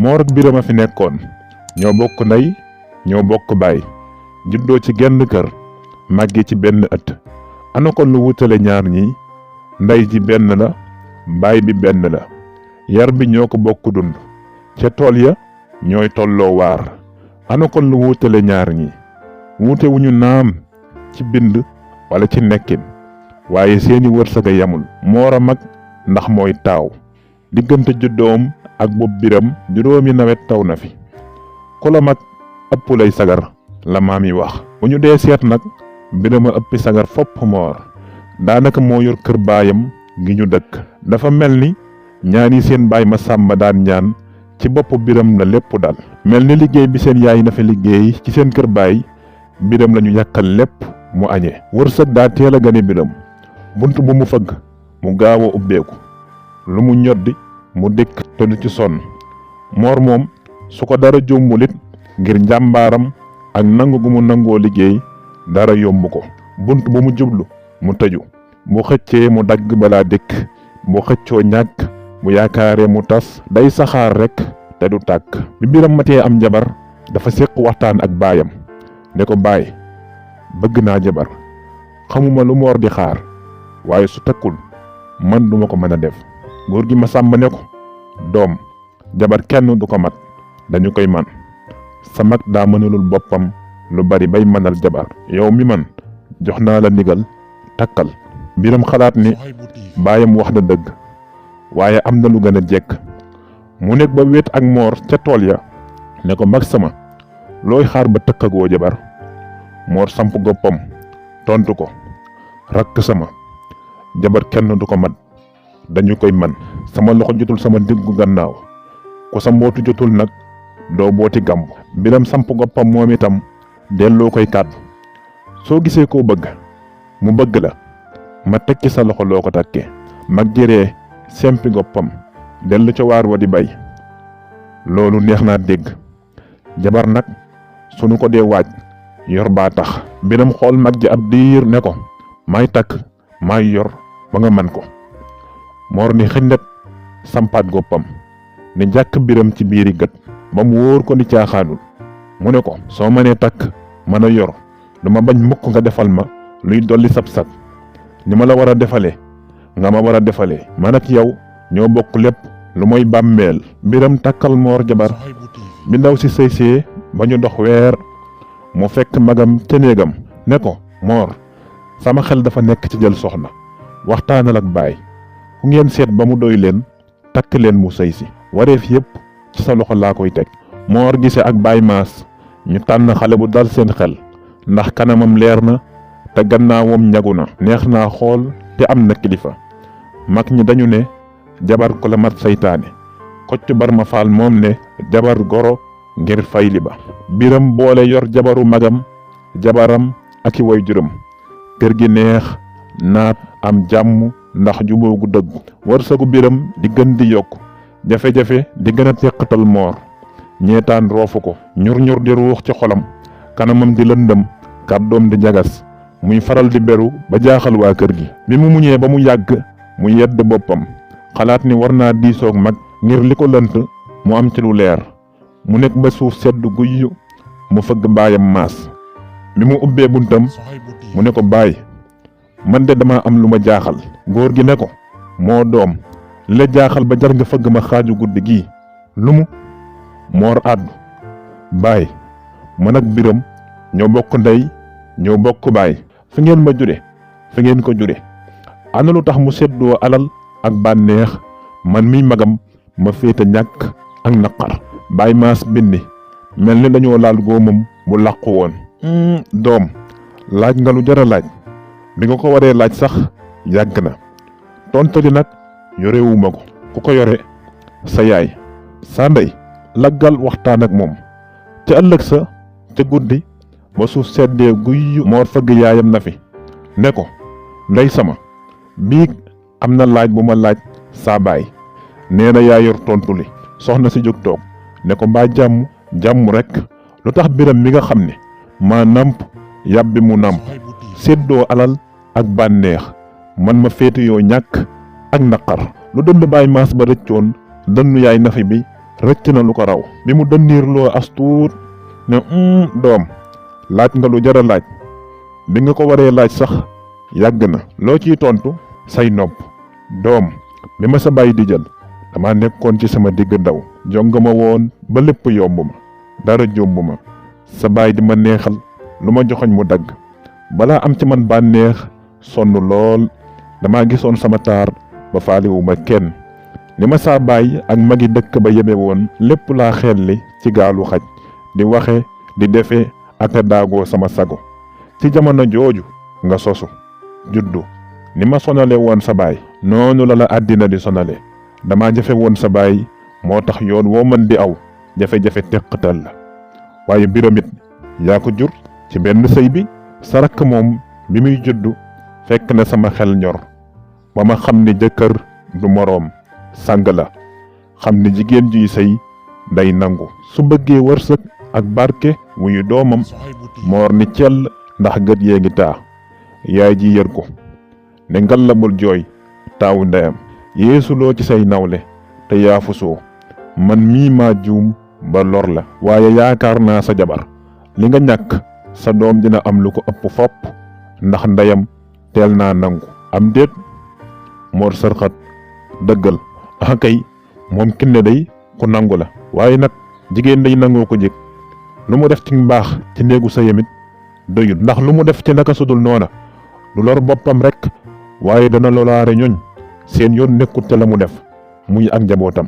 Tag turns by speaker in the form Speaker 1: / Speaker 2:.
Speaker 1: Moor ak Biram a fi nekkoon ñoo bokk ndey ñoo bokk baay juddoo ci genn kër màggee ci benn ëtt. ana kon lu wutale ñaar ñi? ndey ji benn la baay bi benn la yar bi ñoo ko bokk dund ca tool ya ñooy tolloo waar. ana kon lu wutale ñaar ñi? wuute wuñu naam ci bind wala ci nekkin waaye seeni wërsëg a yamul. Moor a mag ndax mooy taaw diggante juddoom ak bopp Biram juróomi nawet taw na fi. ku la mag ëpp lay sagar la maam yi wax. bu ñu dee seet nag Biram a ëppi sagar fopp Moor daanaka moo yor kër baayam gi ñu dëkk. dafa mel ni ñaan yi seen baay ma sàmba daan ñaan ci bopp Biram la lépp dal. mel ni liggéey bi seen yaay na fa liggéey ci seen kër baay Biram lañu yàkkal lépp mu añee. wërsëg daa teel a gane Biram bunt bu mu fëgg mu gaaw a ubbeeku lu mu ñoddi mu dikk te du ci sonn. Moor moom su ko dara jombulit ngir njàmbaaram ak nangu gu mu nangoo liggéey dara yomb ko. bunt bu mu jublu mu tëju bu xëccee mu dagg balaa dikk bu xëccoo ñàkk bu yaakaaree mu tas day saxaar rekk te du tàkk. bi Biram matee am jabar dafa séq waxtaan ak baayam ne ko baay bëgg naa jabar xamuma lu Moor di xaar waaye su takkul man duma ko mën a def. góor gi ma sàmba ne ko doom jabar kenn du ko mat dañu koy man. sa mag daa mënalul boppam lu bari bay mënal jabar yow mi man jox naa la ndigal takkal. Biram xalaat ni baayam wax na dëgg waaye am na lu gën a jekk. mu nekk ba wéet ak Moor ca tool ya ne ko mag sama looy xaar ba tëkkagoo jabar. Moor samp goppam tontu ko rakk sama jabar kenn du ko mat dañu koy man. sama loxo jotul sama diggu gannaaw ku sa mbootu jotul nag doo booti gàmb. Biram samp goppam moom itam delloo koy kàddu soo gisee koo bëgg mu bëgg la ma tekki sa loxo loo ko takkee. mag jëree sempi goppam dellu ca waar wa di bay. loolu neex naa dégg jabar nag sunu ko dee waaj yor baa tax. Biram xool mag ji ab diir ne ko maay takk maay yor ba nga man ko. Moor ni xëndet sampaat goppam ni jàkk Biram ci biiri gët ba mu wóor ko ni caaxaanul. mu ne ko soo mënee takk mën a yor duma bañ mukk nga defal ma luy dolli sab-sab ni ma la war a defale nga ma war a defale. man ak yow ñoo bokk lépp lu mooy bàmmeel. Biram takkal Moor jabar bi ndaw si sëysee ba ñu dox weer mu fekk magam ca néegam ne ko Moor sama xel dafa nekk ci jël soxna waxtaanal ak baay ku ngeen seet ba mu doy leen takk leen mu sëy si wareef yépp ci sa loxo laa koy teg. Moor gise ak baay maas ñu tànn xale bu dal seen xel ndax kanamam leer na te gannaawam ñagu na neex naa xool te am na kilifa. mag ñi dañu ne jabar ko la mat saytaane. Kocc Barma Faal moom ne jabar goro ngir fayli ba. Biram boole yor jabaru magam jabaram ak i way juram kër gi neex naat am jàmm ndax juboo gu dëggu. wërsëgu Biram di gën di yokk jafe-jafe di gën a teqatal Moor. ñeetaan roofu ko ñur di ruux ci xolam kanamam di lëndëm kàddoom di jagas muy faral di beru ba jaaxal waa kër gi. bi mu muñee ba mu yàgg mu yedd boppam xalaat ni war naa diisoog mag ngir li ko lënt mu am ci lu leer. mu nekk ba suuf sedd guy mu fëgg baayam maas. bi mu ubbee buntam mu ne ko baay man de dama am lu ma jaaxal. góor gi ne ko moo doom li la jaaxal ba jar nga fëgg ma xaaju guddi gii lu mu. Moor àddu baay man ak Biram ñoo bokk ndey ñoo bokk baay fi ngeen ma jure fi ngeen ko jure. ana lu tax mu seddoo alal ak bànneex man miy magam ma féete ñàkk ak naqar. baay maas bindi mel ni dañoo laal góomam bu làqu woon. doom laaj nga lu jara laaj bi nga ko waree laaj sax yàgg na. tontu li nag yorewuma ko ku ko yore sa yaay sa ndey laggal waxtaan ak moom. ca ëllëg sa ca guddi ba suuf seddee guy Moor fëgg yaayam na fi ne ko ndey sama biig am na laaj bu ma laaj saa baay nee na yaa yor tontu li. soxna si jóg toog ne ko mbaa jàmm rekk lu tax Biram mi nga xam ne maa namp yàbbi mu namp séddoo alal ak bànneex man ma féete yoo ñàkk ak naqar. lu dënd baay maas ba rëccoon dënnu yaay nafi bi rëcc na lu ko raw bi mu dëndiirloo as tuut ne doom laaj nga lu jara laaj bi nga ko waree laaj sax yàgg na loo ciy tontu say nopp doom bi ma sa baay di jël dama nekkoon ci sama digg ndaw jongama woon ba lépp yomb ma dara jomb ma sa baay di ma neexal lu ma joxoñ mu dagg balaa am ci man bànneex sonn lool dama gisoon sama taar ba faaliwuma kenn ni ma saa baay ak magi dëkk ba yebe woon lépp laa xelli ci gaalu xaj di waxe di defe ak a daagoo sama sago ci jamono jooju nga sosu juddu ni ma sonale woon sa baay noonu la àddina di sonale dama jafe woon sa baay moo tax yoon woo mën di aw jafe-jafe teqatal la waaye biramit yaa ko jur ci benn sëy bi sa rakk moom bi muy juddu fekk na sama xel ñor ba ma xam ni jëkkër du moroom sang la xam ni jigéen juy sëy day nangu su bëggee wërsëg ak barke wuyu doomam moor ni cell ndax gët yee ngi taa yaay ji yër ko ne ngallabul jooy taawu ndeyam yeesuloo ci say nawle te yaafusoo man mii maa juum ba lor la waaye yaakaar naa sa jabar li nga ñàkk sa doom dina am lu ko ëpp fopp ndax ndeyam teel naa nangu am déet moor sërxat dëggal kay moom Kiné day ku nangu la waaye nag jigéen day nangoo ko jëkk lu mu def ci mbaax ci néegu sa yamit doyut ndax lu mu def ci naka sudul noona du lor boppam rek waaye dana lolaare ñoñ seen yoon nekkut te la mu def muy ak njabootam